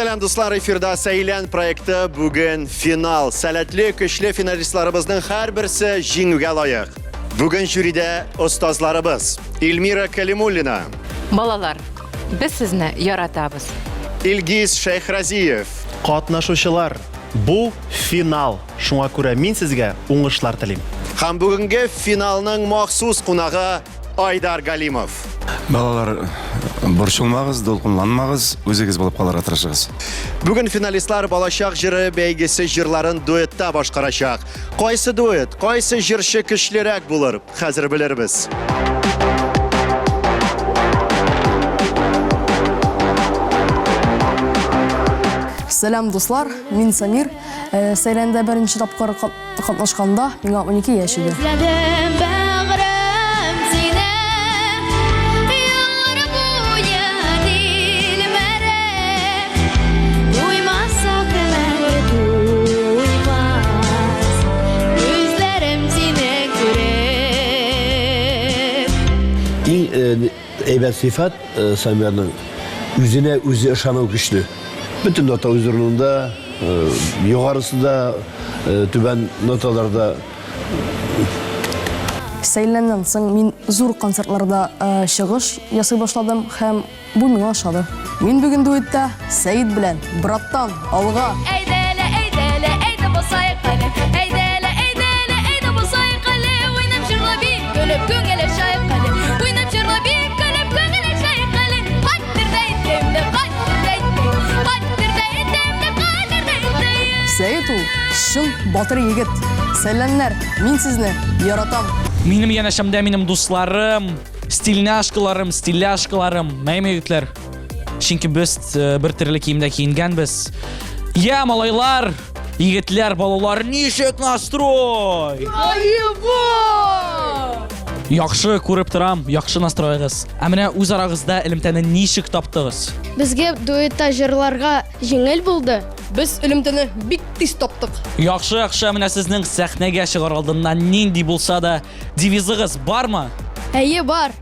Сәлам, дуслар, эфирда Сәйлән проекты бүген финал. Сәләтле, көчле финалистларыбызның һәрберсе җиңүгә лаек. Бүген жюрида остазларыбыз Эльмира Калимуллина. Балалар, без сезне яратабыз. Илгиз Шәйхразиев. Катнашучылар, бу финал. Шуңа күрә мин сезгә уңышлар телим. Һәм бүгенге финалның махсус кунагы Айдар Галимов. Балалар, борчылмагыз, дулкынланмагыз, үзегез булып калырга тырышыгыз. Бүген финалистлар Балачак җыры бәйгесе җырларын дуэтта башкарачак. Кайсы дуэт, кайсы җырчы көчлерәк булыр, хәзер белербез. Сәлам, дуслар, мин Самир. Э, Сәйләндә беренче тапкыр Катнашканда миңа 12 яшь иде. Эзләдем бәгърем сине, Еллар буе тилмереп, Туймас сагрым туймас, Күзләрем сине күреп. Иң әйбәт сыйфат Самирның үзенә үзе ышану көчле. Бөтен нота үз урынында, югарысы да, түбән ноталар да. Сәйләннән соң мин зур концертларда чыгыш ясый башладым һәм бу миңа ошады. Мин бүген дуэтта Сәет белән, браттан, алга! Әйдәле, әйдәле, әйдә басаек әле. Әйдәле, әйдәле, әйдә басаек әле. Уйнап җырлап биеп, көлеп күңел ачаек әле. Уйнап җырлап биеп, көлеп күңел ачаек әле. Кадер дә итәм дә, кадер дә итәм. Кадер дә итәм дә, кадер дә итәм. Сәет ул чын батыр егет. Сәламнәр, мин сезне яратам. Минем янәшәмдә минем дусларым, стильняшкаларым, стиляшкаларым. Мәйме, егетләр? Чөнки без э, бер төрле киемдә киенгәнбез. Я, малайлар, егетләр, балалар, ничек настрой? Яхшы күреп торам, яхшы настроегыз. Ә менә үз арагызда элемтәне ничек таптыгыз? Безгә дуэтта җырларга җиңел булды. Без элемтәне бик тиз таптык. Яхшы, яхшы, ә менә сезнең сәхнәгә чыгар алдыннан нинди булса да девизыгыз бармы? Әйе, бар.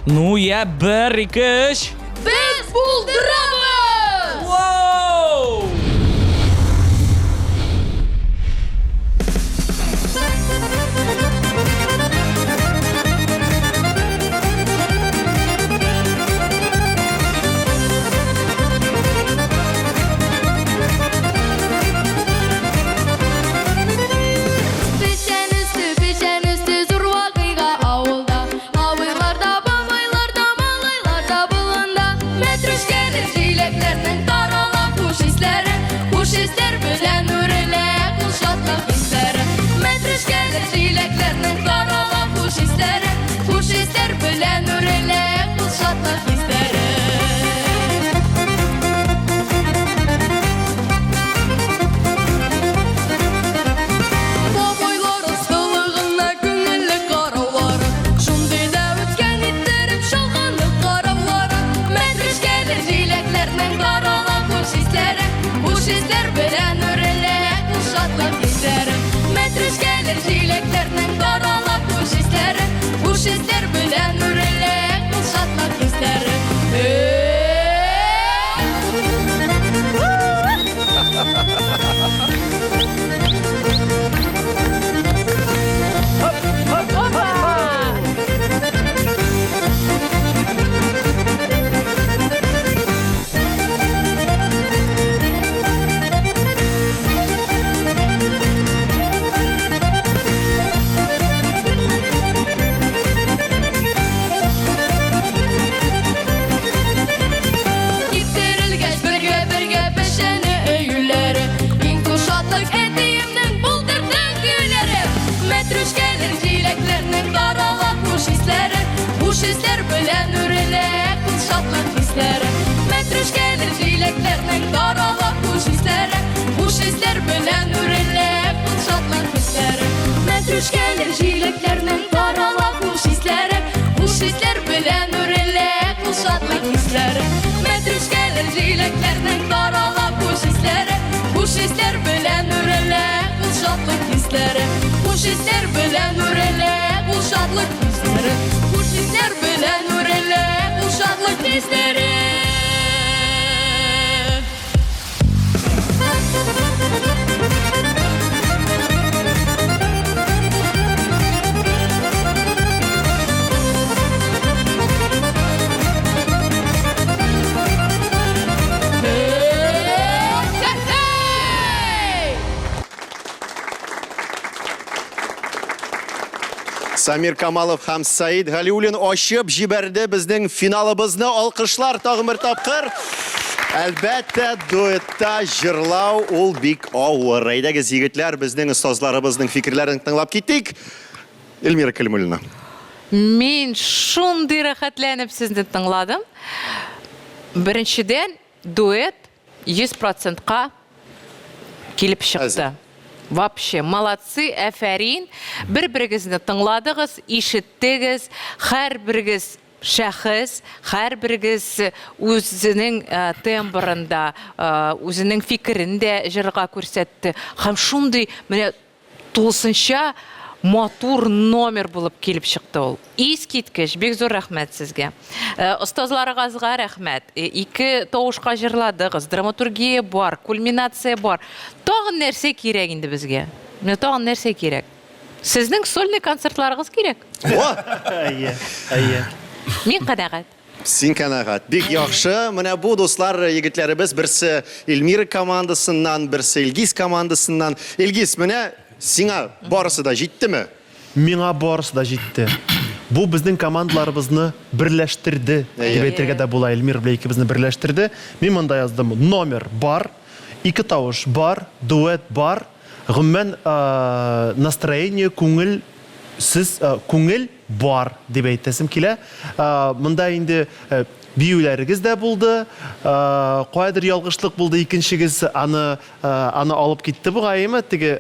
Ну, я бер, ике, өч. Без булдырабыз! Воу! Печән өсте, печән өсте, зур вакыйга авылда. Абыйлар да, бабайлар да, малайлар да болында. Мәтрүшкәле җиләкләрнең тарала хуш исләре. Хуш исләр белән үрелә кул шатлык хисләре. Мәтрүшкәле җиләкләрнең тарала хуш исләре. Хуш исләр белән үрелә кул шатлык хисләре. Бабайлар осталыгына күңелле караулары, Шундый да үткән иттереп чалганы караулары. Мәтрүшкәле җиләкләрнең тарала хуш исләре, Хуш исләр белән үрелә кул шатлык хисләре. Мәтрүшкәле җиләкләрнең тарала хуш исләре, Хуш исләр белән үрелә кул шатлык хисләре. Киптерелгәч бергә-бергә печәне өюләре, Иң зур шатлык әтиемнең булдырды көйләре. Мәтрүшкәле җиләкләрнең тарала хуш исләре, Хуш исләр белән үрелә күз шатлык хисләре. Мәтрүшкәле җиләкләрнең тарала хуш исләре, Хуш исләр белән үрелә күз шатлык хисләре. Мәтрүшкәле җиләкләрнең тарала хуш исләре, Хуш исләр белән үрелә күз шатлык хисләре. Мәтрүшкәле җиләкләрнең тарала хуш исләре, Хуш исләр белән үрелә күз шатлык хисләре. Хуш исләр белән үрелә күз шатлык хисләре. Хуш исләр белән үрелә күз шатлык хисләре. Самир Камалов һәм Саид Галиуллин ачып җибәрде безнең финалыбызны. Алкышлар тагын бер тапкыр. Әлбәттә, дуэтта җырлау ул бик авыр. Әйдәгез, егетләр, безнең остазларыбызның фикерләрен тыңлап китик. Эльмира Калимуллина. Мин шундый рәхәтләнеп сезне тыңладым. Беренчедән, дуэт 100 процентка килеп чыкты. Вообще, молодцы, әфәрин. Бер-берегезне тыңладыгыз, ишеттегез, һәрберегез шәхес, һәрберегез үзенең э, тембрында, э, үзенең фикерен дә җырга күрсәтте. Һәм шундый менә Тулысынча матур номер булып килеп чыкты ул. Искиткеч, бик зур рәхмәт сезгә. Э, остазларыгызга рәхмәт. Э, ике тавышка җырладыгыз, драматургия бар, кульминация бар. Тагын нәрсә кирәк инде безгә? Менә тагын нәрсә кирәк? Сезнең сольный концертларыгыз кирәк. О! Әйе, әйе. Мин канәгать. Син канәгать. Бик яхшы. Менә бу дуслар, егетләребез берсе Эльмира командасыннан, берсе Илгиз командасыннан. Илгиз, менә сиңа барысы да җиттеме? Миңа барысы да җитте. Бу безнең командаларыбызны берләштерде, дип әйтергә дә була. Эльмира белән икебезне берләштерде. Мин монда яздым, номер бар, ике тавыш бар, дуэт бар. Гомумән, настроение, күңел, сез, күңел Бар, дип әйтәсем килә. Монда инде биюләрегез дә булды. Каядыр ялгышлык булды, икенчегез аны аны алып китте бугаймы, теге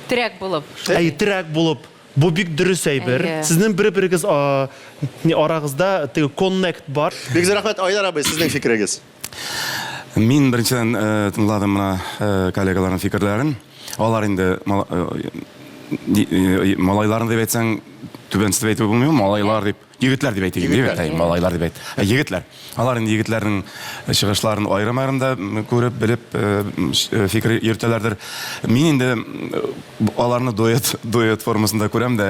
Терәк булып. Әйе, терәк булып. Бу бик дөрес әйбер. Сезнең бер-берегез арагызда теге коннект бар. Бик зур рәхмәт, Айдар абый, сезнең фикерегез? Мин беренчедән тыңладым менә коллегаларның фикерләрен. Алар инде малайларын дип әйтсәң, түбәнсетеп әйтү булмый, малайлар дип, егетләр дип әйтик инде, әй, малайлар дип әйт. Егетләр. Алар инде егетләрнең чыгышларын аерым-аерым да күреп, белеп, фикер йөртәләрдер. Мин инде аларны дуэт, дуэт формасында күрәм дә,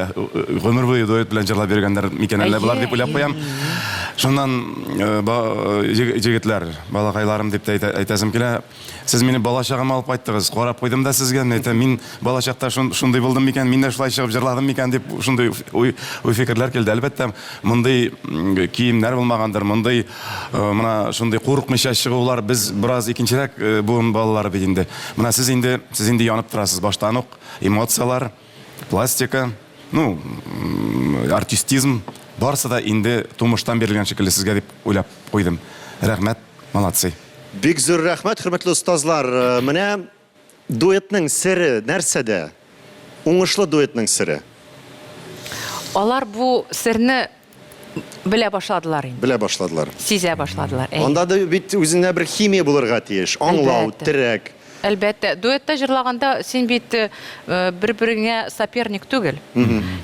гомер буе дуэт белән җырлап йөргәннәр микән әллә болар дип уйлап куям. Шуннан егетләр, балакайларым дип тә әйтәсем килә. Сез мине бала чагыма алып кайттыгыз. Карап куйдым да сезгә, мин әйтәм, мин бала чакта шундый булдым микән, мин дә шулай чыгып җырладым микән дип шундый уй, уй-фикерләр килде. Әлбәттә, мондый киемнәр булмагандыр, мондый менә шундый курыкмыйча чыгулар, без бераз икенчерәк буын балалары бит инде. Менә сез инде, сез инде янып торасыз баштан ук, эмоцияләр, пластика, ну, артистизм, барысы да инде тумыштан бирелгән шикелле сезгә дип уйлап куйдым. Рәхмәт, молодцы. Бик зур рәхмәт, хөрмәтле остазлар. Э, менә дуэтның сере нәрсәдә? Уңышлы дуэтның сере. Алар бу серне белә башладылар инде. Белә башладылар. Сизә башладылар. Әй. Анда да бит үзенә бер химия булырга тиеш. Аңлау, терәк. Әлбәттә, дуэтта җырлаганда син бит э, бер-береңә соперник түгел.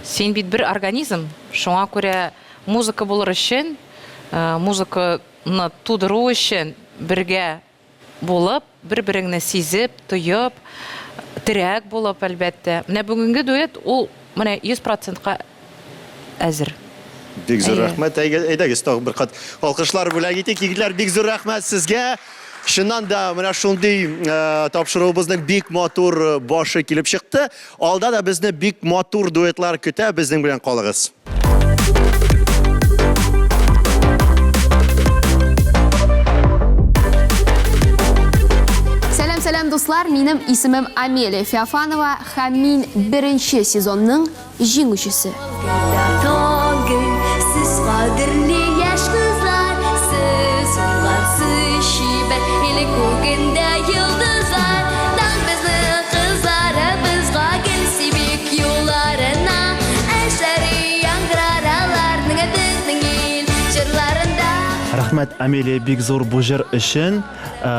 Син бит бер организм. Шуңа күрә музыка булыр өчен, э, музыка ны тудыру өчен бергә булып, бер-береңне сизеп, тоеп, терәк булып, әлбәттә. Менә бүгенге дуэт ул менә 100 процентка әзер. Бик зур рәхмәт. Әйдәгез тагын бер кат алкышлар бүләк итик. Егетләр, бик зур рәхмәт сезгә. Чыннан да менә шундый э, тапшыруыбызның бик матур э, башы килеп чыкты. Алда да безне бик матур дуэтлар көтә. Безнең белән калыгыз. Сәлам, сәлам, дуслар! Минем исемем Амелия Феофанова һәм мин беренче сезонның җиңүчесе. Сез кадерле яшь кызлар, сез уңгансыз чибәр, ил күгендә йолдызлар. Дан безнең кызларыбызга гел сибек юлларына, Әшләре яңгырар аларның безнең ил җырларында. Рәхмәт, Амелия, бик зур бу җыр өчен. Э,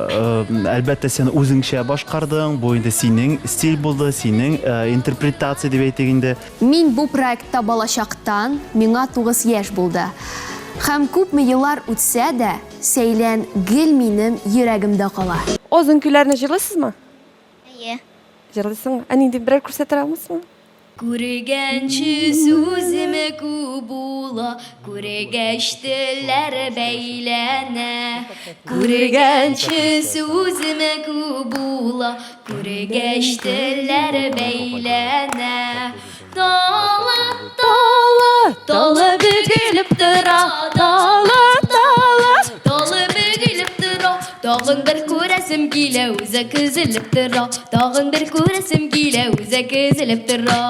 э, әлбәттә, син үзеңчә башкардың, бу инде синең стиль булды, синең э, интерпретация дип әйтик инде. Мин бу проектта балачактан, миңа 9 яшь булды. Һәм күпме еллар үтсә дә, Сәйлән гел минем йөрәгемдә кала. Озын көйләрне җырлыйсызмы? Әйе. Җырлыйсың. Ә нинди берәр күрсәтә алмассыңмы? Күргәнче сүзем күп була, Күргәч телләр бәйләнә. Күргәнче сүзем күп була, Күргәч телләр бәйләнә. Тала, тала, тала бөгелеп тора, тала, тала, тала бөгелеп тора. Тагын бер күрәсем килә, үзәк өзелеп тора. Тагын бер күрәсем килә, үзәк өзелеп тора.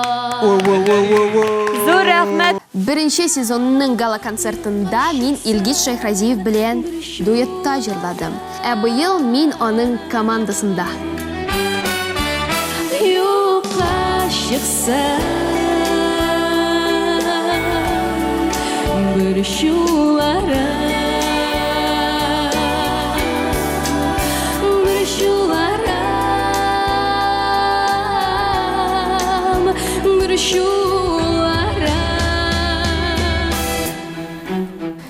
Зур рәхмәт. Беренче сезонның гала-концертында мин Илгиз Шәйхразиев белән дуэтта җырладым. Ә быел мин аның командасында. Юкка чыкса борчуларым, борчуларым, борчуларым.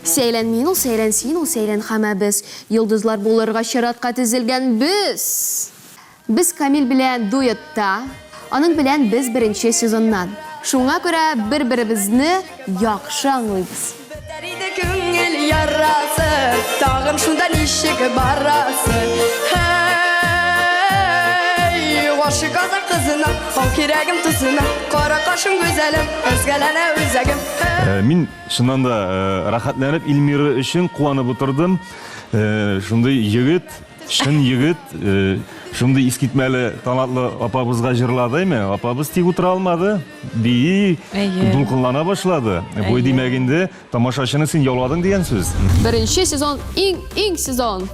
Сәйлән мин ул, сәйлән син ул, сәйлән һәммәбез. Йолдызлар булырга чиратка тезелгән без! Без Камил белән дуэтта, аның белән без беренче сезоннан. Шуңа күрә бер-беребезне яхшы аңлыйбыз. Бетәр иде күңел ярасы, тагын шунда ничек барасы. Һәй, гашыйк казакъ кызына, ал кирәгем тузына, кара кашым гүзәлем, өзгәләнә үзәгем. Һәй. Мин чыннан да рәхәтләнеп Илмира өчен куанып утырдым. Шундый егет, чын егет, шундый искитмәле талантлы апабызга җырлады, әйме? Апабыз тик утыра алмады, бии, дулкынлана башлады. Бу димәк инде тамашачыны син яуладың дигән сүз. Беренче сезон иң иң сезон.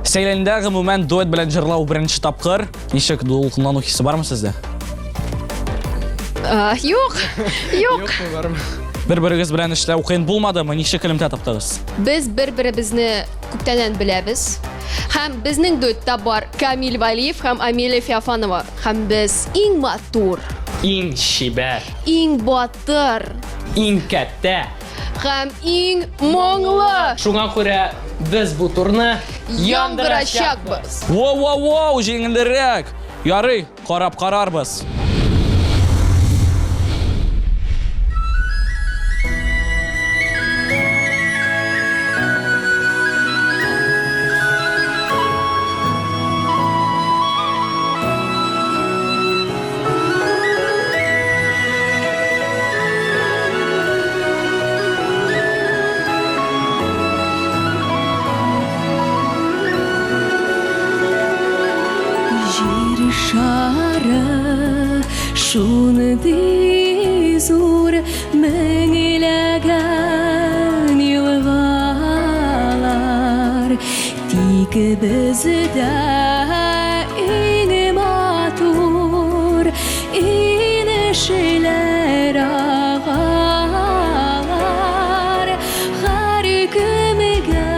Сәйләндә гомумән дуэт белән җырлау беренче тапкыр. Ничек дулкынлану хисе бармы сездә? Юк, юк. Бер-берегез белән эшләү кыен булмадымы? Ничек элемтә таптыгыз? Без бер-беребезне күптәннән беләбез. Һәм безнең дуэтта бар Камил Валиев һәм Амелия Феофанова. Һәм без иң матур, Иң чибәр, иң батыр иң кәттә. һәм иң моңлы. Шуңа күрә без бу турны яндырачакбыз. Воу-воу-воу, җиңелрәк. Ярый, карап карарбыз. Җир шары шундый зур, меңләгән елгалар, тик бездә иң матур инешләр агалар, һәркемгә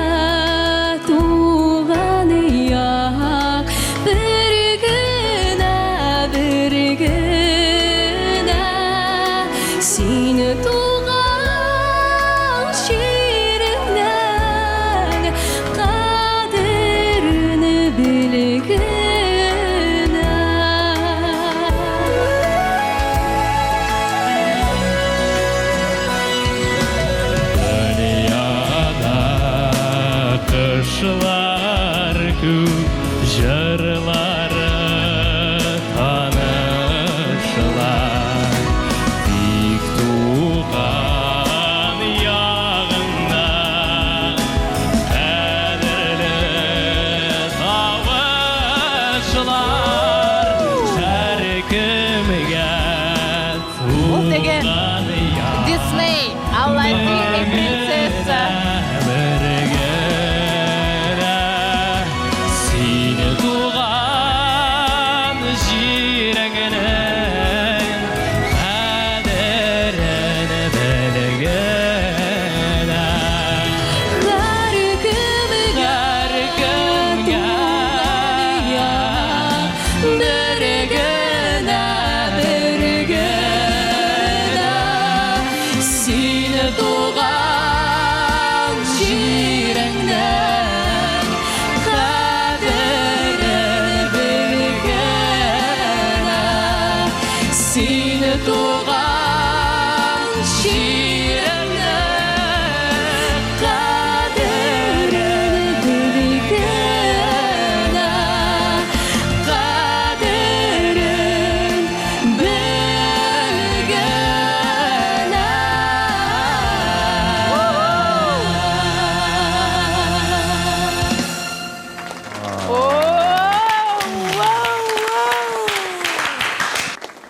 туган як бер генә, бер генә. Син туган җиреңнең кадерен бел генә. Дөньяда кошлар күп, җырлары танышлар. Тик туган ягыңда кадерле тавышлар һәркемгә Ул теге туган як Дисней, Аладдин и принцесса. бер генә.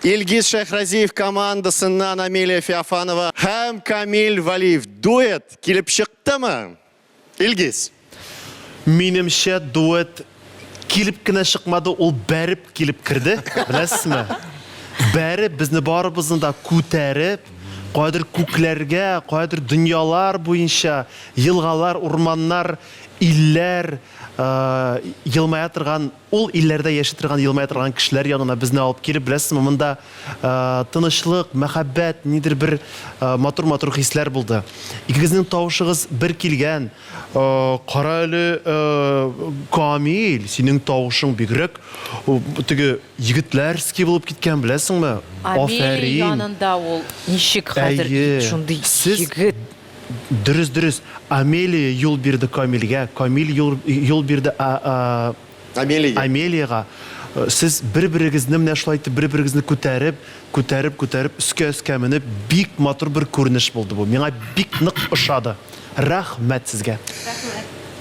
Илгиз Шәйхразиев командасыннан Амелия Феофанова һәм Камил Валиев дуэт килеп чыктымы? Илгиз. Минемчә, дуэт килеп кенә чыкмады, ул бәреп килеп керде, беләсезме? Бәреп, безне барыбызны да күтәреп, каядыр күкләргә, каядыр дөньялар буенча, елгалар, урманнар, илләр, елмая торган, ул илләрдә яши торган, елмая торган кешеләр янына безне алып килеп, беләсезме, монда тынычлык, мәхәббәт, нидер бер матур-матур хисләр булды. Икегезнең тавышыгыз бер килгән. Кара әле, Камил, синең тавышың бигрәк теге егетләрский булып киткән, беләсеңме? Амелия янында ул ничек хәзер шундый егет. Дөрес, дөрес. Амелия юл бирде Камилгә, Камил юл, юл бирде а, а, Амелиягә. Амелиягә. Сез бер-берегезне менә шулай итеп бер-берегезне күтәреп, күтәреп, күтәреп, өскә-өскә менеп, бик матур бер күренеш булды бу. Миңа бик нык ошады. Рәхмәт сезгә.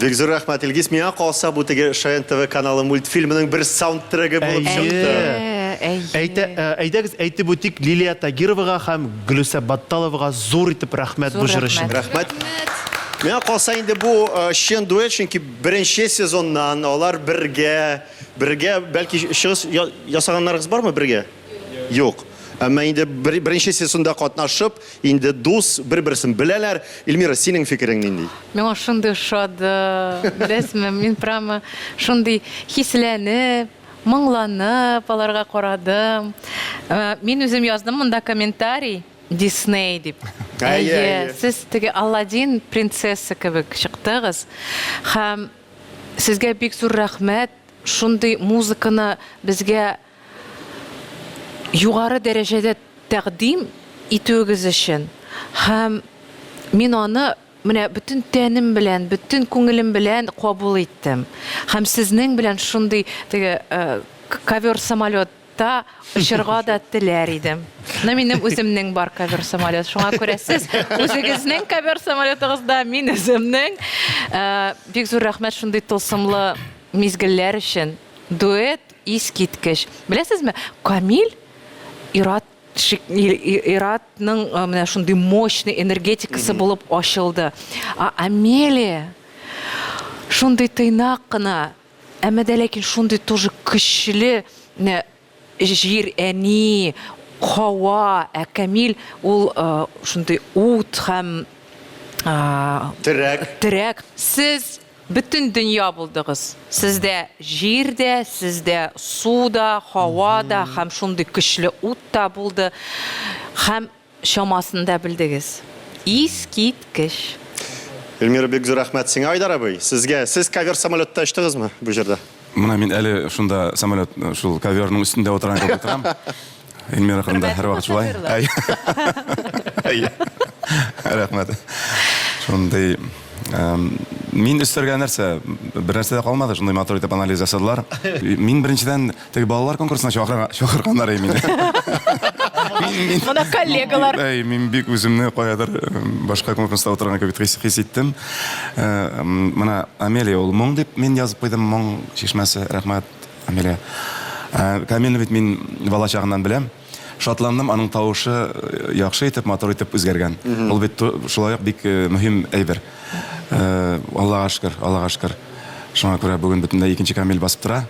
Бик зур рәхмәт, Илгиз. Миңа калса, бу теге Шаян ТВ каналы мультфильмының бер саундтрегы булып чыкты. Әйе. Әйтә, әйдәгез, әйтеп үтик, Лилия Тагировага һәм Гөлүсә Батталовага зур итеп рәхмәт бу җыр өчен. Рәхмәт. Миңа калса инде бу чын дуэт, чөнки беренче сезоннан алар бергә, бергә, бәлки чыгыш ясаганнарыгыз бармы бергә? Юк. Әмма инде беренче сезонда катнашып, инде дус, бер-берсен беләләр. Эльмира, синең фикерең нинди? Миңа шундый ошады, беләсезме, мин прямо шундый хисләнеп, моңланып аларга карадым. Мин үзем яздым монда комментарий, Дисней дип. Әйе, сез теге Алладин принцесса кебек чыктыгыз. Һәм сезгә бик зур рәхмәт, шундый музыканы безгә югары дәрәҗәдә тәкъдим итүегез өчен һәм мин аны менә бөтен тәнем белән, бөтен күңелем белән кабул иттем. Һәм сезнең белән шундый теге ковер-самолетта очырга да теләр идем. Но минем үземнең бар ковер-самолет. Шуңа күрә сез үзегезнең ковер-самолетыгызда, мин үземнең. Бик зур рәхмәт шундый тылсымлы мизгелләр өчен. Дуэт искиткеч. Беләсезме, Камил ир-ат ир-атның менә шундый мощный энергетикасы булып ачылды. Ә Амелия шундый тыйнак кына, әмма дә ләкин шундый тоже көчле менә җир әни, һава, ә Камил ул шундый ут һәм терәк. Терәк. Сез Бөтен дөнья булдыгыз. Сездә җир дә, сездә су да, һава да һәм шундый көчле ут та булды. Һәм чамасын да белдегез. Искиткеч! Эльмира, бик зур рәхмәт сиңа, Айдар абый. Сезгә, сез ковер-самолетта очтыгызмы бу җырда? Менә мин әле шунда самолет, шул коверның өстендә утырган кебек утырам. Эльмира кырында һәрвакыт шулай. Әйе. Рәхмәт. Шундый мин өстәргә нәрсә, бер нәрсә дә калмады, шундый матур итеп анализ ясадылар. Мин беренчедән теге балалар конкурсына чакырганнар иде мине. Моны коллегалар. Әй, мин бик үземне каядыр башка конкурста утырган кебек хис иттем. Менә Амелия ул моң дип мин язып куйдым, моң чишмәсе, рәхмәт. Амелия. Ә, Камилне бит мин бала чагыннан беләм. Шатландым, аның тавышы э, яхшы итеп, матур итеп үзгәргән. Ул бит шулай ук бик э, мөһим әйбер. Э, Аллага шөкер, Аллага шөкер. Шуңа күрә бүген бөтенләй икенче Камил басып тора.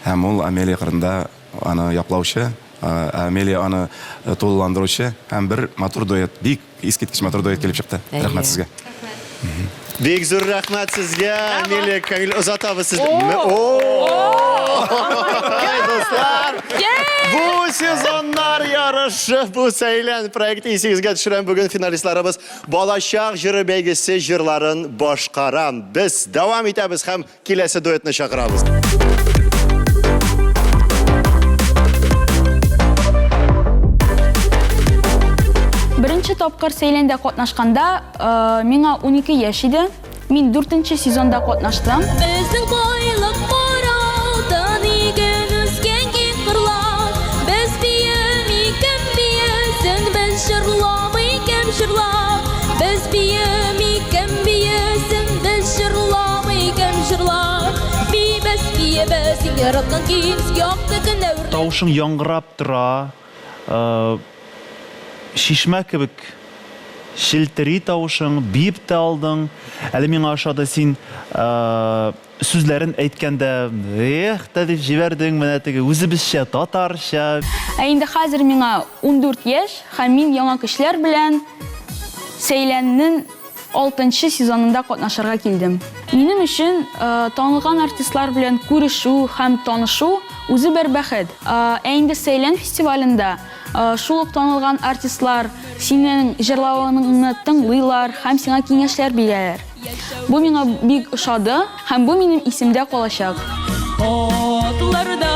Һәм ул Амелия кырында аны яклаучы, Амелия аны тулыландыручы һәм бер матур дуэт, бик Искиткеч матур дуэт килеп чыкты. Рәхмәт сезгә. Бик зур рәхмәт сезгә, Амелия, Камил, озатабыз сезне. Дуслар, бу сезоннар ярышы, бу Сәйлән проекты исегезгә төшерәм. Бүген финалистларыбыз Балачак җыры бәйгесе җырларын башкара. Без дәвам итәбез һәм Киләсе дуэтны чакырабыз. Беренче тапкыр Сәйләндә катнашканда, э, миңа 12 яшь иде. Мин дүртенче сезонда катнаштым. Безнең байлык бар алтын иген үскән киң кырлар. Без биеми кем биесен, без җырламый кем җырлар. Без биеми кем биесен, без җырламый кем җырлар. Биибез, биебез, иң яраткан көебез, якты көн дәвер. Тавышың яңгырап тора. Чишмә кебек челтери тавышың, биеп тә алдың. Әле миңа ошады син сүзләрен әйткәндә, эх тә дип җибәрдең, менә теге үзебезчә, татарча. Ә инде хәзер миңа 14 яшь һәм мин яңа көчләр белән Сәйләннең алтынчы сезонында катнашырга килдем. Минем өчен танылган артистлар белән күрешү һәм танышу үзе бер бәхет. Ә инде Сәйлән фестивалендә шул ук танылган артистлар синең җырлавыңны тыңлыйлар һәм сиңа киңәшләр бирәләр. Бу миңа бик ошады һәм бу минем исемдә калачак. Атларда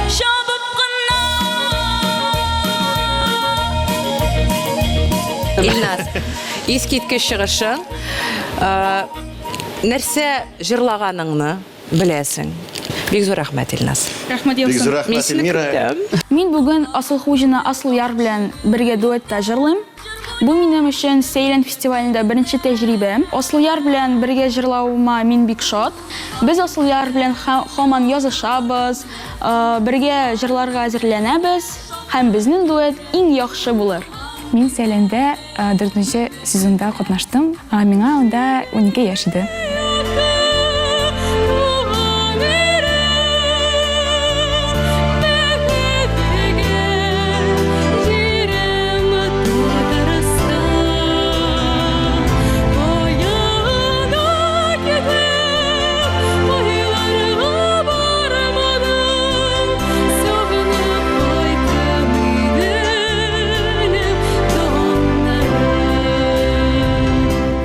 чабып кына. Илназ, искиткеч чыгышың. Нәрсә җырлаганыңны беләсең. Бик зур рәхмәт, Илназ. Рәхмәт яусын. Бик зур рәхмәт, Эльмира. Мин бүген Асылхуҗина Асылъяр белән бергә дуэтта җырлыйм. Бу минем өчен Сәйлән фестивалендә беренче тәҗрибә. Асылъяр белән бергә җырлавыма мин бик шат. Без Асылъяр белән һаман язышабыз, бергә җырларга әзерләнәбез һәм безнең дуэт иң яхшы булыр. Мин Сәйләндә дүртенче сезонда катнаштым. Миңа анда 12 яшь иде.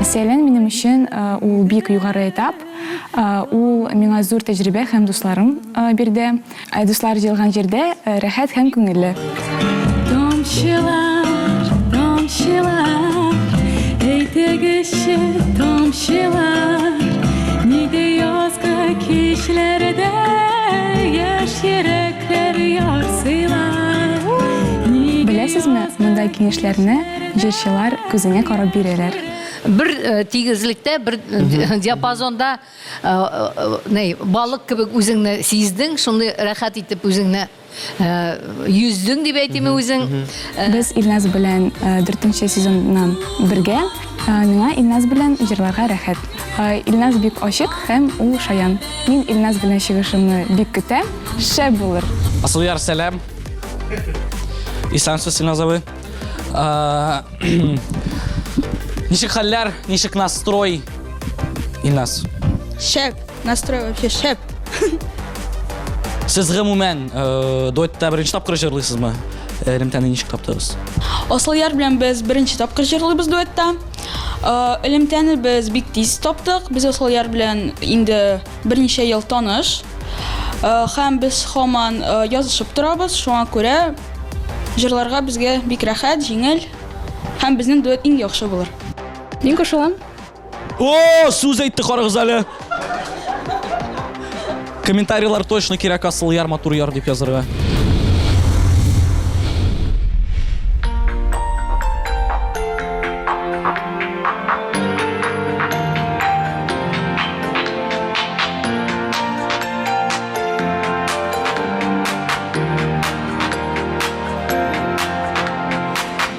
Сәйлән минем өчен ул бик югары этап. Ул миңа зур тәҗрибә һәм дусларым бирде. Ә дуслар җыелган җирдә рәхәт һәм күңелле. Тамчылар, тамчылар, әйтегезче, тамчылар, нигә язгы кичләрдә яшь йөрәкләр ярсыйлар? Беләсезме, монда киңәшләрне җырчылар күзеңә карап бирәләр. Бер тигезлектә, бер диапазонда ни, балык кебек үзеңне сиздең, шундый рәхәт итеп үзеңне йөздең дип әйтимме үзең. Без Илназ белән дүртенче сезоннан бергә. Миңа Илназ белән җырларга рәхәт. Илназ бик ачык һәм ул шаян. Мин Илназ белән чыгышымны бик көтәм. Шәп булыр! Асылъяр, сәлам. Исәнсез, Илназ абый. Ничек хәлләр, ничек настрой? Илназ. Шәп, настрой вообще шәп. Сез гомумән э, дуэтта беренче тапкыр җырлыйсызмы? Элемтәне ничек таптыгыз? Асылъяр белән без беренче тапкыр җырлыйбыз дуэтта. Э, элемтәне без бик тиз таптык. Без Асылъяр белән инде берничә ел таныш. Э, һәм без һаман язышып торабыз. Шуңа күрә җырларга безгә бик рәхәт, җиңел. Һәм безнең дуэт иң яхшы булыр. Мин кушылам. О, сүз әйтте, карагыз әле. Комментарийлар точно кирәк асыл яр, матур яр дип язырга.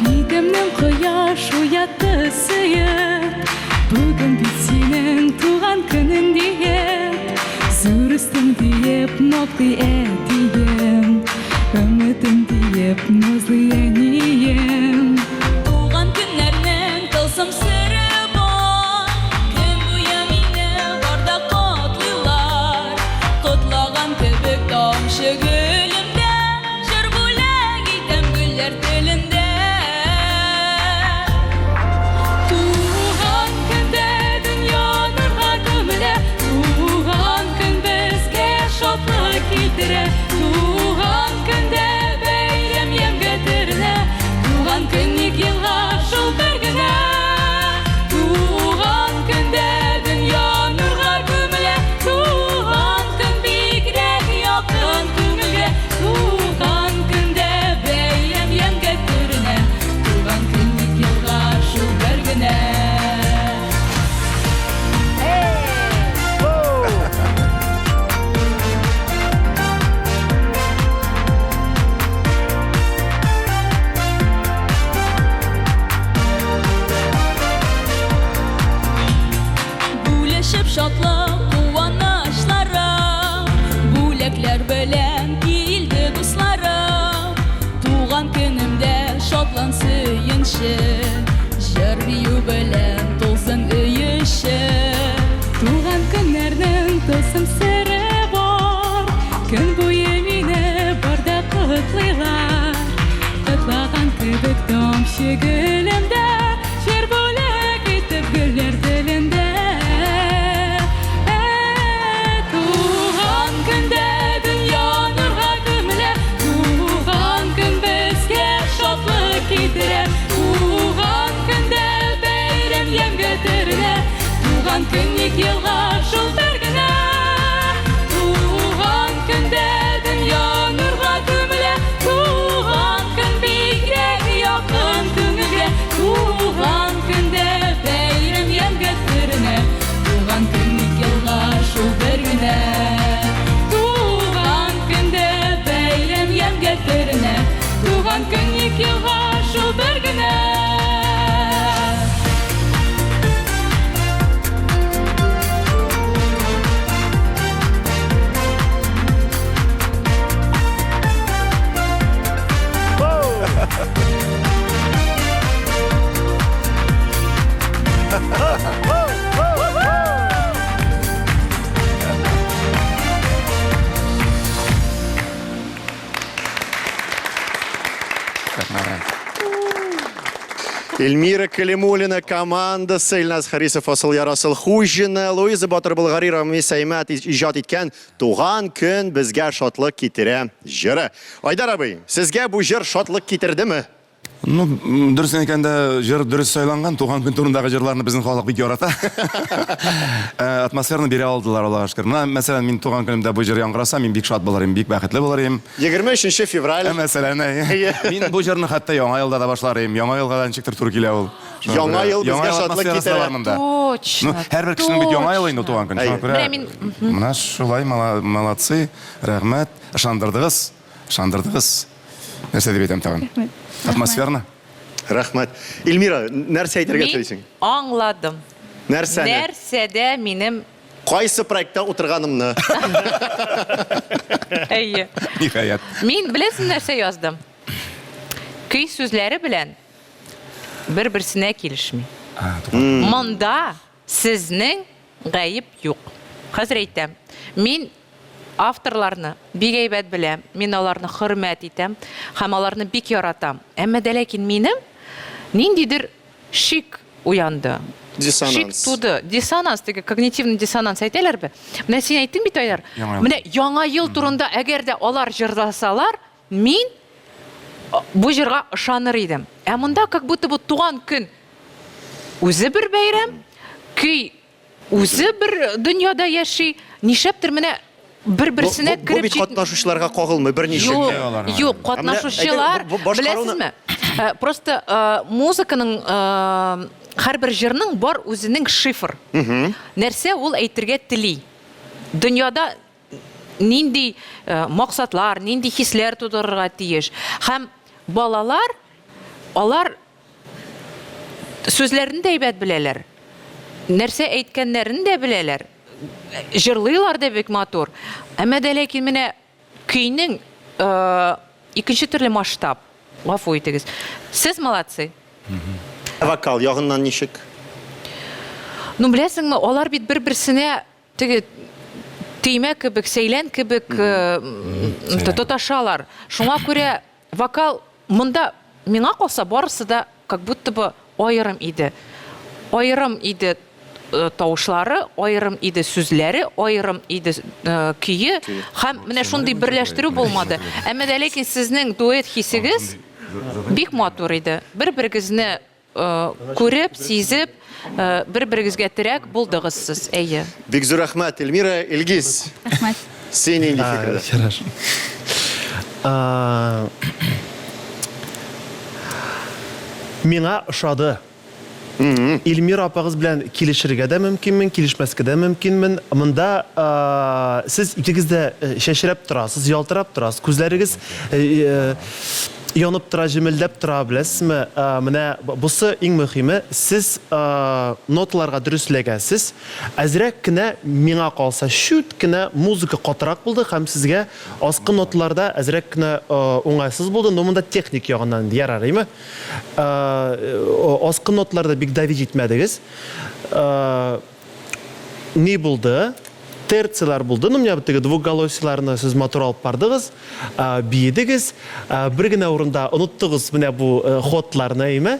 Битемнең кояш уятты сөеп, Бүген бит синең туган көнең диеп, Зур үстең диеп мактый әтием, Өметем диеп назлый әнием. Туган көннәрнең тылсым сере бар, Көн буе мине барда котлыйлар, Котлаган кебек тамчы гөлемдә. Җыр бүләк итәм гөлләр телендә. Туган көндә дөнья нурга күмелә, Туган көн безгә шатлык китерә, Туган көндә бәйрәм ямьгә төренә, Туган көн ник елга шул бер генә. Туган көндә дөнья нурга күмелә, Туган көн бигрәк якын күңелгә, Туган көндә бәйрәм ямьгә төренә, Туган көн ник елга шул бер генә. шатлык, куанычларым. Бүләкләр белән килде дусларым. Туган көнемдә шатлан сөенче. Җыр бию белән тулсын өй эче. Туган көннәрнең тылсым сере бар. Көн буе мине бар да котлыйлар. Котлаган кебек тамчы гөлем дә, Җыр бүләк итеп гөлләр телендә. Туган көндә дөнья нурга күмелә, Туган көн безгә шатлык китерә. Туган көндә бәйрәм ямьгә төренә, Туган көн ник елга шул бер генә. Туган көндә дөнья нурга күмелә, Туган көн бигрәк якын күңелгә. Туган көндә бәйрәм ямьгә төренә, Туган көн ник елга шул бер генә. Туган көндә бәйрәм ямьгә төренә, Туган көн ник елга шул бер генә. Эльмира Калимуллина командасы, Илназ Харисов, Асыл Ярасыл Хуҗина, Луиза Батыр Болгари, Рамис Әймәт иҗат иткән Туган көн безгә шатлык китерә җыры. Айдар абый, сезгә бу җыр шатлык китердеме? Ну, дөресен әйткәндә, җыр дөрес сайланган. Туган көн турындагы җырларны безнең халык бик ярата. Э, атмосфераны бирә алдылар, Аллага шөкер. Менә, мәсәлән, мин туган көнемдә бу җыр яңгыраса, мин бик шат булыр идем, бик бәхетле булыр идем. 23 февраль. Э, мәсәлән, әйе. Мин бу җырны хәтта Яңа елда да башлар идем. Яңа елга да ничектер туры килә ул. Яңа ел безгә шатлык китерә. Точно. Ну, һәрбер кешенең бит Яңа елы инде туган көн. Шуңа күрә Менә мин менә шулай молодцы, рәхмәт, ышандырдыгыз, ышандырдыгыз. Нәрсә дип әйтәм тагын? Рәхмәт. Атмосферно. Рәхмәт. Эльмира, нәрсә әйтергә Мин телисең? аңладым. Нәрсәне? Нәрсәдә минем Кайсы проектта утырганымны? Әйе. Ниһаять. Мин беләсең нәрсә яздым? Көй сүзләре белән бер-берсенә килешми. Монда сезнең гаеп юк. Хәзер әйтәм. Мин авторларны бик әйбәт беләм, мин аларны хөрмәт итәм һәм аларны бик яратам. Әмма дә ләкин минем ниндидер шик уянды. Диссонанс. Шик туды. Диссонанс, теге когнитивный диссонанс әйтәләр бе. Менә син әйттең бит, Айдар. Менә Яңа ел турында әгәр дә алар җырласалар, мин бу җырга ышаныр идем. Ә монда как будто бу туган көн үзе бер бәйрәм, көй үзе бер дөньяда яши. Нишләптер менә бер-берсенә кереп Бу бит катнашучыларга кагылмый берничек. Юк, юк, катнашучылар, беләсезме? Э, просто э, музыканың э, һәрбер җырның бар үзенең шифр. Нәрсә ул әйтергә тели? Дөньяда нинди максатлар, нинди хисләр тудырырга тиеш. Һәм балалар, алар сүзләрен дә әйбәт беләләр, нәрсә әйткәннәрен дә беләләр, җырлыйлар да бик матур. Әмма дә ләкин менә көйнең икенче төрле масштаб. Гафу итегез. Сез молодцы. Вокал ягыннан ничек? Ну, беләсеңме, алар бит бер-берсенә Теге төймә кебек, сәйлән кебек тоташалар. Шуңа күрә вокал монда миңа калса барысы да как будто бы аерым иде. Аерым иде тавышлары, аерым иде сүзләре, аерым иде көе һәм менә шундый берләштерү булмады. Әмма дә ләкин сезнең дуэт хисегез бик матур иде. Бер-берегезне Күреп, сизеп, бер-берегезгә терәк булдыгыз сез, әйе. Бик зур рәхмәт, Эльмира, Илгиз. Рәхмәт. Син нинди фикердә? Хорошо. Миңа ошады. Эльмира апагыз белән килешергә дә мөмкинмен, килешмәскә дә мөмкинмен. Монда сез икегез дә чәчрәп торасыз, ялтырап торасыз. Күзләрегез. Янып тора, җемелдәп тора, беләсезме? Менә бусы иң мөһиме, сез ноталарга дөрес эләгәсез. Әзрәк кенә, миңа калса, чүт кенә музыка катырак булды һәм сезгә аскы ноталарда әзрәк кенә уңайсыз булды, но монда техник ягыннан инде ярар, әйме? Аскы ноталарда бик давить итмәдегез. Ни булды? Терцияләр булды. Ну, менә теге двухголосиеләрне сез матур алып бардыгыз, биедегез. Бер генә урында оныттыгыз менә бу ходларны, әйме?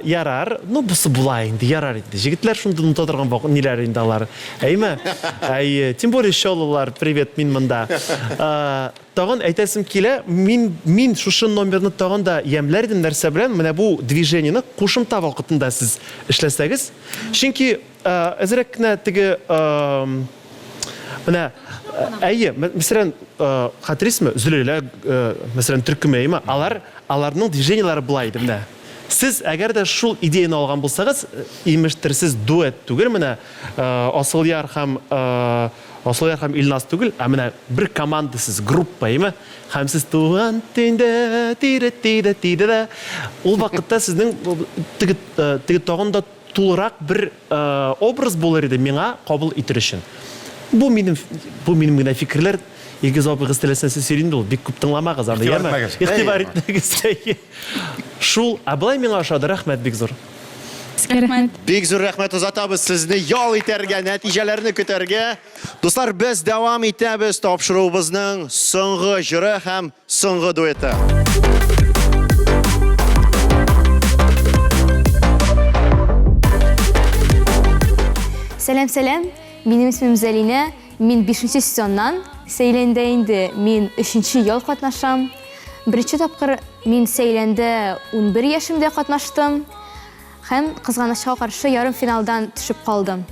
Ярар. Ну, бусы була инде, ярар инде. Җегетләр шундый оныта торган ниләр инде алар. Әйме? Әйе, тем более чаллылар, привет, мин монда. Тагын әйтәсем килә, мин, мин шушы номерны тагын да ямьләр идем нәрсә белән, менә бу движениене кушымта вакытында сез эшләсәгез, Чөнки әзрәк кенә теге менә әйе, мәсәлән, хәтерисезме, Зөләйлә, мәсәлән, төркеме, әйеме, алар аларның движениеләре болай иде менә. Сез әгәр дә шул идеяне алган булсагыз, имештер, сез дуэт түгел, менә Асылъяр һәм Асылъяр һәм Илназ түгел, ә менә бер команда сез, группа, әйеме? Һәм сез туган тиндә, тире тиде тиде дә. Ул вакытта сезнең теге теге тагын да тулырак бер образ булыр иде миңа кабул итер өчен. Бу минем бу минем генә фикерләр. Илгиз абыгыз теләсә нәрсә сөйли инде ул, бик күп тыңламагыз аны, яме? Игътибар итмәгез. Шул, ә болай миңа ошады, рәхмәт бик зур. Сезгә рәхмәт. Бик зур рәхмәт озатабыз сезне ял итәргә, нәтиҗәләрне көтәргә. Дуслар, без дәвам итәбез тапшыруыбызның соңгы җыры һәм соңгы дуэты. Сәлам, сәлам. Минем исемем Зәлинә. Мин 5 сезоннан Сәйләндә инде мин 3 ел катнашам. Беренче тапкыр мин Сәйләндә 11 яшемдә катнаштым һәм кызганычка каршы ярымфиналдан төшеп калдым.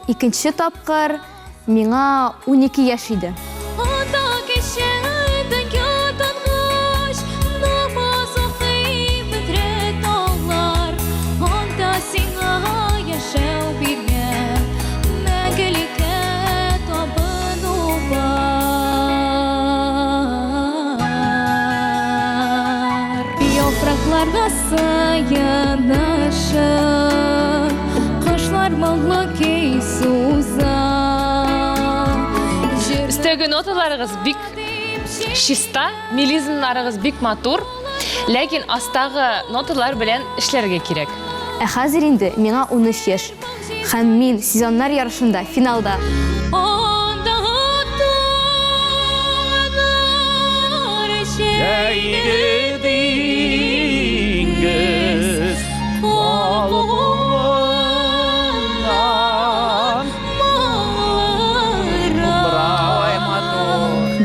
Икенче тапкыр миңа 12 яшь иде. Ата кеше дөнья тангач, намаз укый бөдрә таулар, анда сиңа яшәү биргән, мәңгелеккә табыну бар. Яфракларга сыенышып, Кошлар моңлы көй суза. Өстәге ноталарыгыз бик чиста, мелизмнарыгыз бик матур, ләкин астагы ноталар белән эшләргә кирәк. Ә хәзер инде миңа 13 яшь. Һәм мин сезоннар ярышында финалда. Җәйге диңгез калкуыннан моңлырак.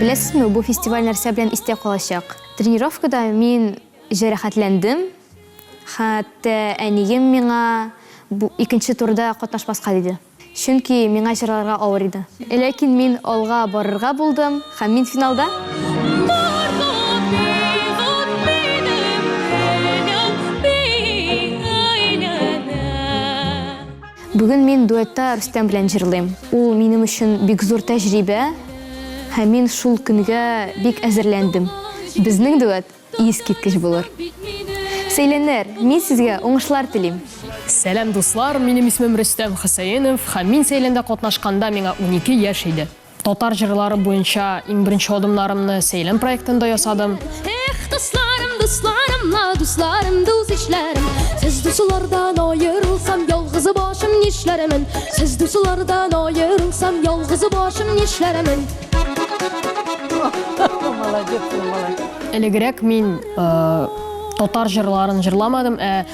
Беләсезме, бу фестиваль нәрсә белән истә калачак? Тренировкада мин җәрәхәтләндем. Хәтта әнием миңа бу икенче турда катнашмаска диде. Чөнки миңа җырларга авыр иде. Ләкин мин алга барырга булдым һәм мин финалда. Бүген мин дуэтта Рөстәм белән җырлыйм. Ул минем өчен бик зур тәҗрибә һәм мин шул көнгә бик әзерләндем. Безнең дуэт Искиткеч булыр. Сәйләннәр, мин сезгә уңышлар телим. Сәлам, дуслар! Минем исемем Рөстәм Хөсәенов һәм мин Сәйләндә катнашканда миңа 12 яшь иде. Татар җырлары буенча иң беренче адымнарымны Сәйлән проектында ясадым. Эх, дусларым, дусларым ла, дусларым, дус-ишләрем, Сез дуслардан аерылсам, ялгызы башым нишләрмен? Сез дуслардан аерылсам, ялгызы башым нишләрмен? Молодец, молодец. Элегрәк мин э, татар җырларын җырламадым, ә э,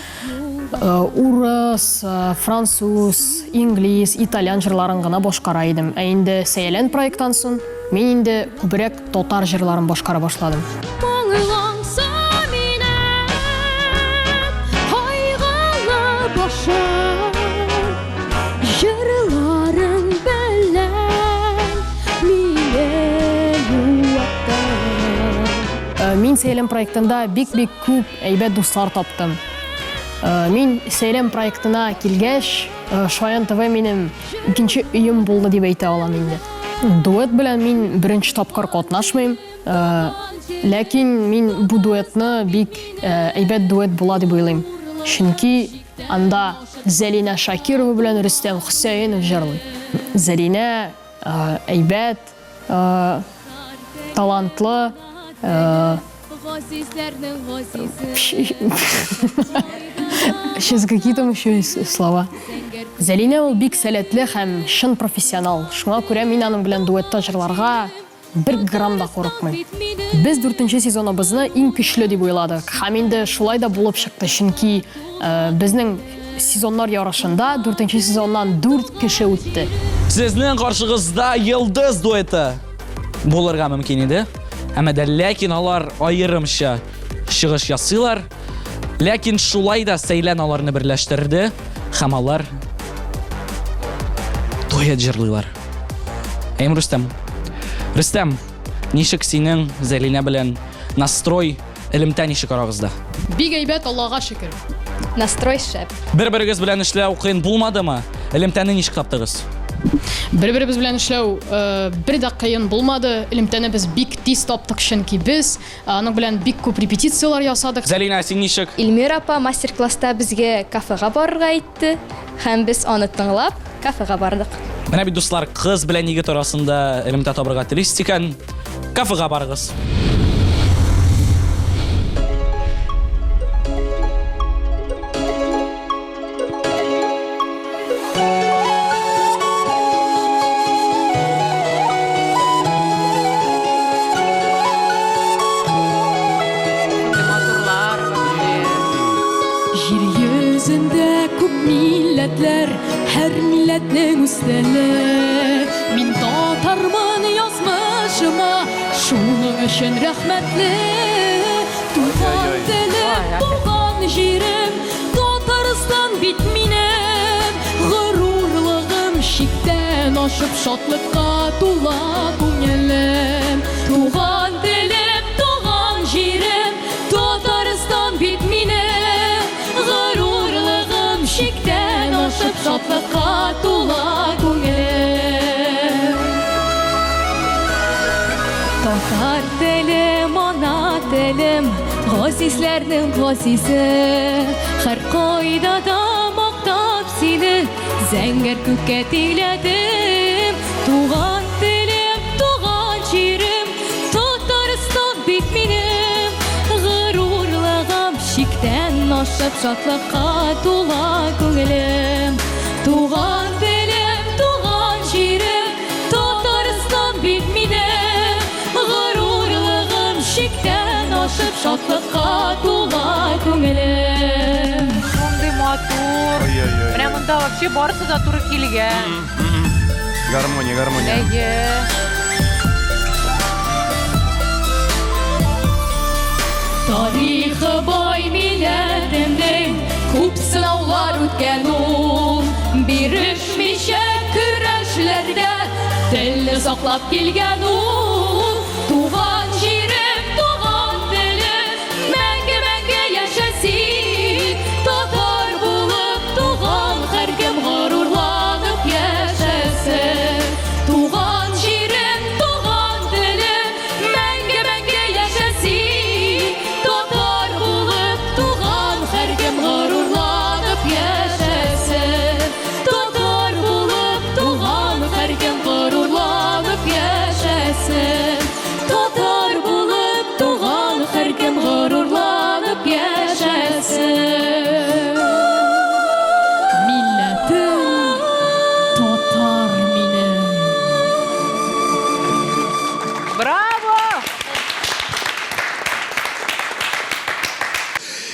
урыс, э, француз, инглиз, итальян җырларын гына башкара идем. Ә инде Сәялән проекттан соң мин инде күбрәк татар җырларын башкара башладым. Моңланса минем кайгылы башым, Җырларың белән мине юаттың. Э, Мин Сәйләм проектында бик-бик күп әйбәт дуслар таптым. Э, Мин Сәйләм проектына килгәч, э, Шаян ТВ минем икенче өем булды дип әйтә алам инде. Дуэт белән мин беренче тапкыр катнашмыйм. Ләкин мин бу дуэтны бик әйбәт дуэт була дип уйлыйм. Чөнки анда Зәлинә Шакирова белән Рөстәм Хөсәенов җырлый. Зәлинә әйбәт, талантлы, Сейчас какие там еще есть слова? Зәлинә ул бик сәләтле һәм чын профессионал. Шуңа күрә мин аның белән дуэтта җырларга бер грамм да курыкмыйм. Без дүртенче сезоныбызны иң көчле дип уйладык. Һәм инде шулай да булып чыкты, чөнки безнең сезоннар ярышында дүртенче сезоннан дүрт кеше үтте. Сезнең каршыгызда Йолдыз дуэты булырга мөмкин иде. Әмма дә ләкин алар аерымча чыгыш ясыйлар. Ләкин шулай да Сәйлән аларны берләштерде һәм алар дуэт җырлыйлар. Әйм Рөстәм. Рөстәм, ничек синең Зәлинә белән настрой, элемтә ничек арагызда? Бик әйбәт, Аллага шөкер. Настрой шәп. Бер-берегез белән эшләү кыен булмадымы? Элемтәне ничек таптыгыз? Бер-беребез белән эшләү э, бер дә кыен булмады. Элемтәне без бик тиз таптык, чөнки без э, аның белән бик күп репетицияләр ясадык. Зәлинә, син ничек? Эльмира апа мастер-класста безгә кафега барырга әйтте һәм без аны тыңлап, кафега бардык. Менә бит, дуслар, кыз белән егет арасында элемтә табырга телисез икән, кафега барыгыз. Җир йөзендә күп милләтләр, һәр милләтнең үз теле. Мин татармын язмышыма, шуның өчен рәхмәтле. Туган телем, туган җирем, Татарстан бит минем. Горурлыгым чиктән ашып, шатлыкка тула күңелем. Туган телем, туган җирем, Татарстан бит минем. Горурлыгым чиктән ашып, шатлыкка тула күңелем. Татар телем, ана телем, газизләрнең газизе. Һәркайда да мактап сине, зәңгәр күккә тиңләдем. Туган телем, туган җирем, Татарстан бит минем. Горурлыгым чиктән ашып, шатлыкка тула күңелем. Туган телем, туган җирем, Татарстан бит минем. Горурлыгым чиктән ашып, шатлыкка тула күңелем. Шундый матур. Ой-ой-ой. Менә монда вообще барысы да туры килгән. Гармония, гармония. Әйе. Тарихы бай милләтемнең, күп сынаулар үткән ул. Бирешмичә көрәшләрдә телне саклап килгән ул. Туган җирем, туган телем, мәңге-мәңге яшә син. Татар булып туган һәркем горурланып яшәсен. Туган җирем, туган телем, мәңге-мәңге яшә син. Татар булып туган һәркем горурланып яшәсен. Татар булып туган һәркем горурланып яшәсен. Татар булып туган һәркем горурланып яшәсен. Милләтем татар минем. Браво!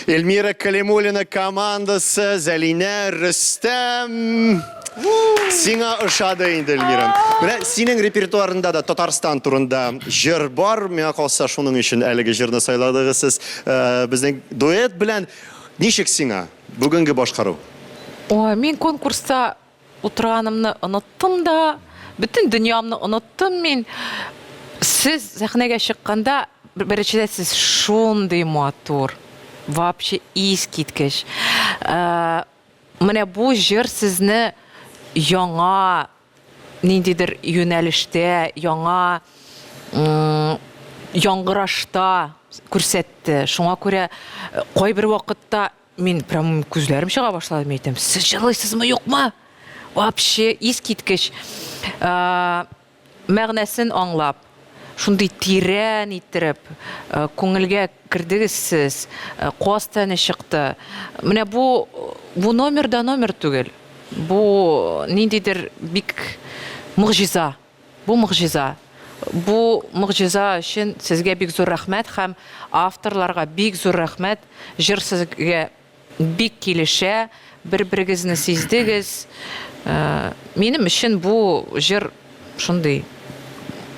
Эльмира Калимуллина командасы, Зәлинә, Рөстәм. Сиңа ошады инде, Эльмира. Менә синең репертуарында да Татарстан турында җыр бар. Миңа калса, шуның өчен әлеге җырны сайладыгыз сез. Э, безнең дуэт белән ничек сиңа бүгенге башкару? Ой, мин конкурста утырганымны оныттым да, бөтен дөньямны оныттым мин. Сез сәхнәгә чыкканда, беренчедән сез шундый матур. Вообще искиткеч. Э, менә бу җыр сезне яңа. ниндидер юнәлештә, яңа яңгырашта күрсәтте. Шуңа күрә кайбер вакытта мин прям күзләрем чыга башлады, мин әйтәм, сез җырлыйсызмы, юкмы? Вообще искиткеч. Мәгънәсен аңлап, шундый тирән иттереп, күңелгә кердегез сез, каз тәне чыкты. Менә бу, бу номер да номер түгел. Бу ниндидер бик могҗиза. Бу могҗиза. Бу могҗиза өчен сезгә бик зур рәхмәт һәм авторларга бик зур рәхмәт. Җыр сезгә бик килешә, бер-берегезне сиздегез. Минем өчен бу җыр шундый.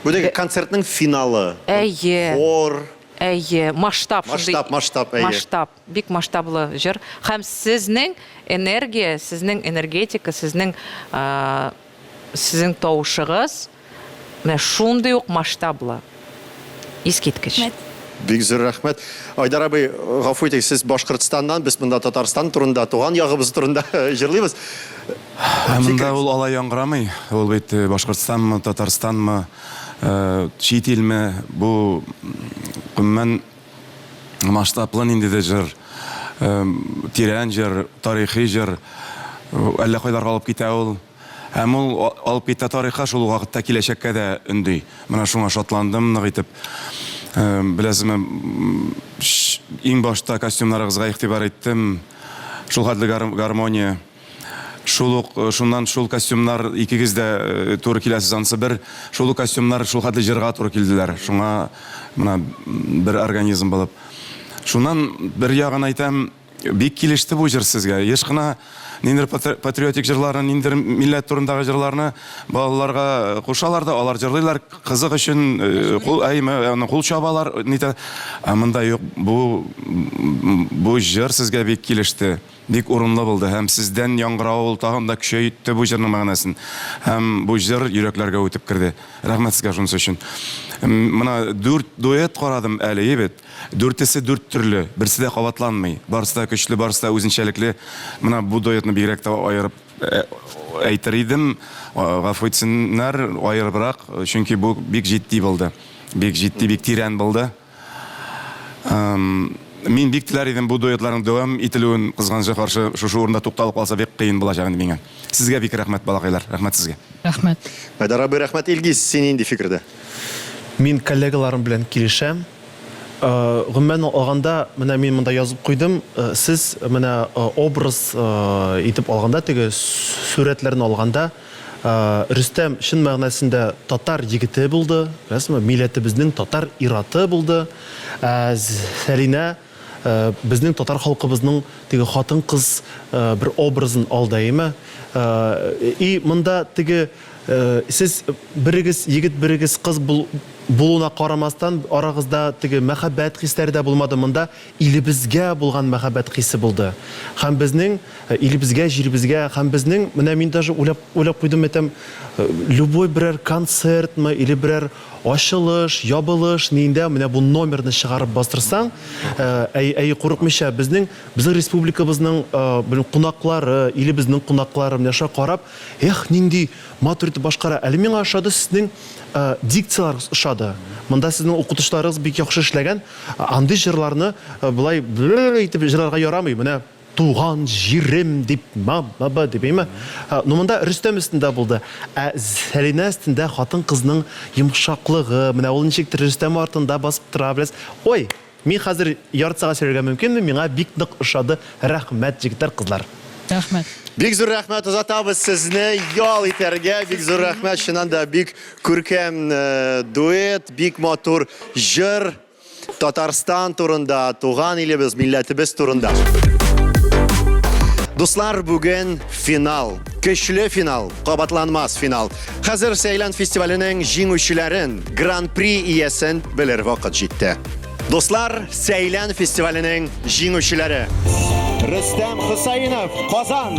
Бу теге концертның финалы. Әйе. Хор. Әйе, масштаб шундый. Масштаб, масштаб, әйе. Масштаб, бик масштаблы җыр. Һәм сезнең энергия, сезнең энергетика, сезнең Сезнең тавышыгыз менә шундый ук масштаблы. Искиткеч. Бик зур рәхмәт. Айдар абый, гафу итегез, сез Башкортстаннан, без монда Татарстан турында, туган ягыбыз турында җырлыйбыз. Ә монда ул алай яңгырамый. Ул бит э, Башкортстанмы, Татарстанмы, э, чит илме, бу гомумән масштаблы ниндидер җыр, э, тирән җыр, тарихи җыр, әллә кайларга алып китә ул. Һәм ул алып китә тарихка, шул ук вакытта киләчәккә дә өнди. Менә шуңа шатландым нык итеп. Беләсезме, иң башта костюмнарыгызга игътибар иттем. Шул хәтле гармония. Шул ук, шуннан шул костюмнар икегез дә туры киләсез, анысы бер. Шул ук костюмнар шул хәтле җырга туры килделәр. Шуңа менә бер организм булып. Шуннан бер ягын әйтәм, Бик килеште бу җыр сезгә. Еш кына ниндидер патриотик җырларны, ниндидер милләт турындагы җырларны балаларга кушалар да, алар җырлыйлар, кызык өчен кул, әйме, аны кул чабалар, нитә. Ә монда юк, бу бу җыр сезгә бик килеште, бик урынлы булды һәм сездән яңгыравы ул тагын да көчәйтте бу җырның мәгънәсен. Һәм бу җыр йөрәкләргә үтеп керде. Рәхмәт сезгә шунысы өчен. Менә дүрт дуэт карадым әле, ебет. Дүртесе дүрт төрле, берсе дә кабатланмый. Барысы да көчле, барысы да үзенчәлекле. Менә бу дуэтны бигрәк тә аерып әйтер идем. Гафу итсеннәр, аерыбрак, чөнки бу бик җитди булды. Бик җитди, бик тирән булды. Мин бик теләр идем бу дуэтларның дәвам ителүен, кызганычка каршы, шушы урында тукталып калса бик кыен булачак инде миңа. Сезгә бик рәхмәт, балакайлар, рәхмәт сезгә. Рәхмәт. Айдар абый, рәхмәт. Илгиз, син нинди фикердә? Мин коллегаларым белән килешәм. Гомумән алганда, менә мин монда язып куйдым, сез менә образ итеп алганда, теге сурәтләрне алганда, Рөстәм чын мәгънәсендә татар егете булды, беләсезме, милләтебезнең татар ир-аты булды. Ә Сәлинә безнең татар халкыбызның теге хатын-кыз бер образын алды, әйеме? И монда теге сез берегез егет, берегез кыз булуына карамастан, арагызда теге мәхәббәт хисләре дә булмады, монда илебезгә булган мәхәббәт хисе булды. Һәм безнең илебезгә, җиребезгә, һәм безнең, менә мин даже уйлап, уйлап куйдым, әйтәм, любой берәр концертмы или берәр ачылыш, ябылыш ниендә менә бу номерны чыгарып бастырсаң, әй, әй, курыкмыйча, безнең, безнең республикабызның, белмим, кунаклары, илебезнең кунаклары менә шулай карап, Эх, нинди матур итеп башкара. Әле миңа ошады сезнең дикцияләрегез ошады. Монда сезнең укытучыларыгыз бик яхшы эшләгән. Андый җырларны болай итеп җырларга ярамый. Менә туган җирем дип, ма, ма, ба дип, әйме? Ну, монда Рөстәм өстендә булды. Ә Сәлинә өстендә хатын-кызның йомшаклыгы, менә ул ничектер Рөстәм артында басып тора, беләсез. Ой, Мин хәзер ярты сәгать сөйләргә мөмкинме? Миңа бик нык ошады. Рәхмәт, җегетләр, кызлар. Рәхмәт. Бик зур рәхмәт, озатабыз сезне ял итәргә. Бик зур рәхмәт, чыннан да бик күркәм э, дуэт, бик матур җыр. Татарстан турында, туган илебез, милләтебез турында. Дуслар, бүген финал. Көчле финал, кабатланмас финал. Хәзер Сәйлән фестиваленең җиңүчеләрен, Гран-при иясен белер вакыт җитте. Дуслар, Сәйлән фестиваленең җиңүчеләре. Рөстәм Хөсәенов, Казан.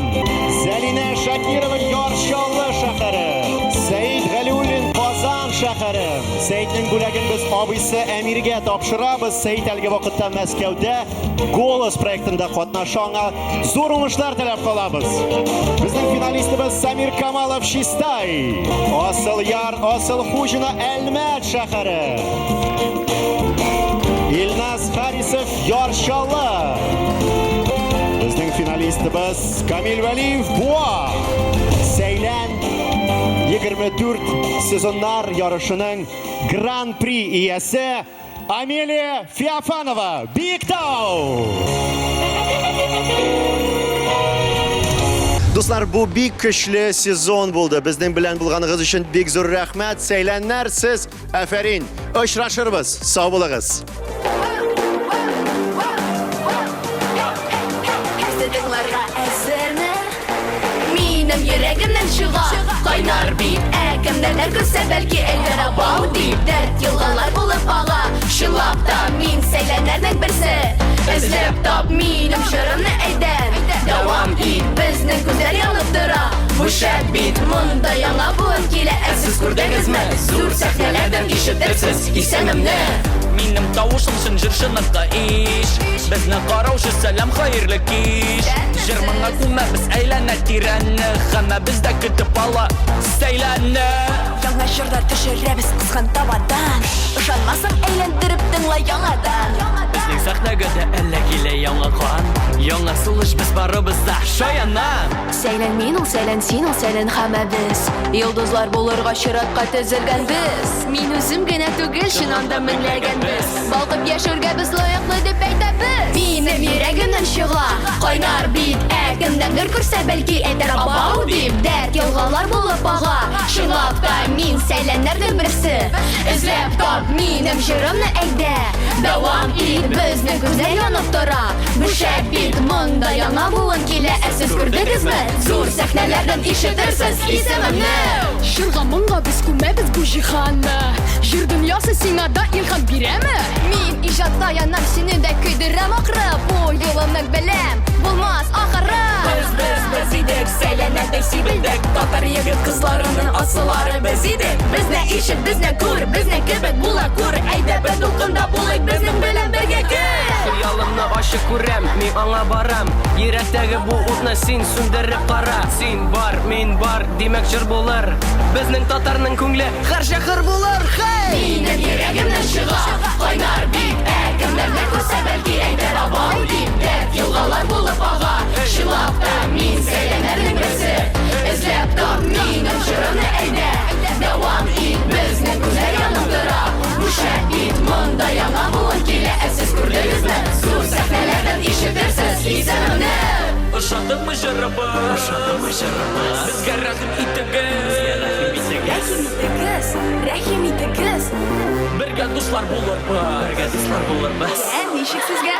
Зәлинә Шакирова, Яр Чаллы шәһәре. Сәид Галиуллин, Казан шәһәре. Сәетнең бүләген без абыйсы Әмиргә тапшырабыз. Сәет әлеге вакытта Мәскәүдә Голос проектында катнаша. Аңа зур уңышлар теләп калабыз. Безнең финалистыбыз Самир Камалов Чистай. Асыл Яр, Асыл Хуҗина Әлмәт шәһәре. Илназ Харисов Яр Чаллы. Безнең финалистыбыз Камил Вәлиев Буа. Сәйлән 24 сезоннар ярышының Гран-при иясе Амелия Феофанова, Биектау! Дуслар, бу бик көчле сезон булды. Безнең белән булганыгыз өчен бик зур рәхмәт. Сәйләннәр, сез афәрин. Очрашырбыз. Сау булыгыз. Тыңларга әзерме? Минем йөрәгемнән чыга кайнар бит. Ә кемнәрдер күрсә, бәлки әйтер абау дип. Дәрт елгалар булып ага. Чынлап та мин сәйләннәрнең берсе. Эзләп тап минем җырымны әйдә. Дәвам ит, безнең күзләр янып тора. Бу шәп бит, монда яңа буын килә. Ә сез күрдегезме? Зур сәхнәләрдән ишетерсез исемемне. Минем тавышым чын җырчыныкы ич. Безне караучы сәлам хәерле кич. Җыр моңа күмәбез әйләнә тирәне. Һәммәбез дә көтеп ала сәйләнне. Яңа җырлар төшерәбез кызган табадан. Ышанмасаң, әйләндереп тыңла яңадан. Безнең сәхнәгә дә әллә килә яңа кан. Яңа сулыш без барыбыз да шаяннан. Сәйлән мин ул, сәйлән син ул, сәйлән һәммәбез. Йолдызлар булырга чиратка тезелгән без. Мин үзем генә түгел, чыннан да меңләгән без. Балкып яшәргә без лаеклы дип әйтәбез. Минем йөрәгемнән чыга кайнар бит. Ә кемнәрдер күрсә, бәлки әйтер абау дип. Дәрт елгалар булып ага. Чынлап та мин сәйләннәрнең берсе. Эзләп тап минем җырымны әйдә. Дәвам ит, безнең күзләр янып тора. Бу шәп бит, монда яңа буын килә. Ә сез күрдегезме? Зур сәхнәләрдән ишетерсез исемемне. Җырга моңга без күмәбез бу җиһанны. Җыр дөньясы сиңа да илһам бирәме? Мин иҗатта янам, сине дә көйдерәм ахры. Бу юлымны беләм, булмас ахыры. Без, без, без идек, сәйләнәдәй сибелдек. Татар егет кызларының асыллары без идек. Безне ишет, безне күр, безнең кебек була күр. Әйдә бер дулкында булыйк, безнең белән бергә кер. Хыялымны ачык күрәм, мин аңа барам. Йөрәктәге бу утны син сүндереп кара. Син бар, мин бар, димәк җыр булыр. Безнең татарның күңле һәрчак хөр булыр. Хей! Минем йөрәгемнән чыга кайнар бит. Ә кемнәрдер күрсә, бәлки әйтер абау дип. Дәрт елгалар булып ага. Чынлап та мин сәйләннәрнең берсе. Эзләп тап минем җырымны әйдә. Дәвам ит, безнең күзләр янып тора. Бу шәп бит, монда яңа буын килә. Ә сез күрдегезме? Зур сәхнәләрдән ишетерсез исемемне. Ошадымы җырыбыз? Ошадымы җырыбыз? Безгә рәхим итегез. Безгә рәхим итегез. Рәхим итегез, рәхим итегез. Бергә дуслар булырбыз. Бергә дуслар булырбыз. Ә ничек сезгә?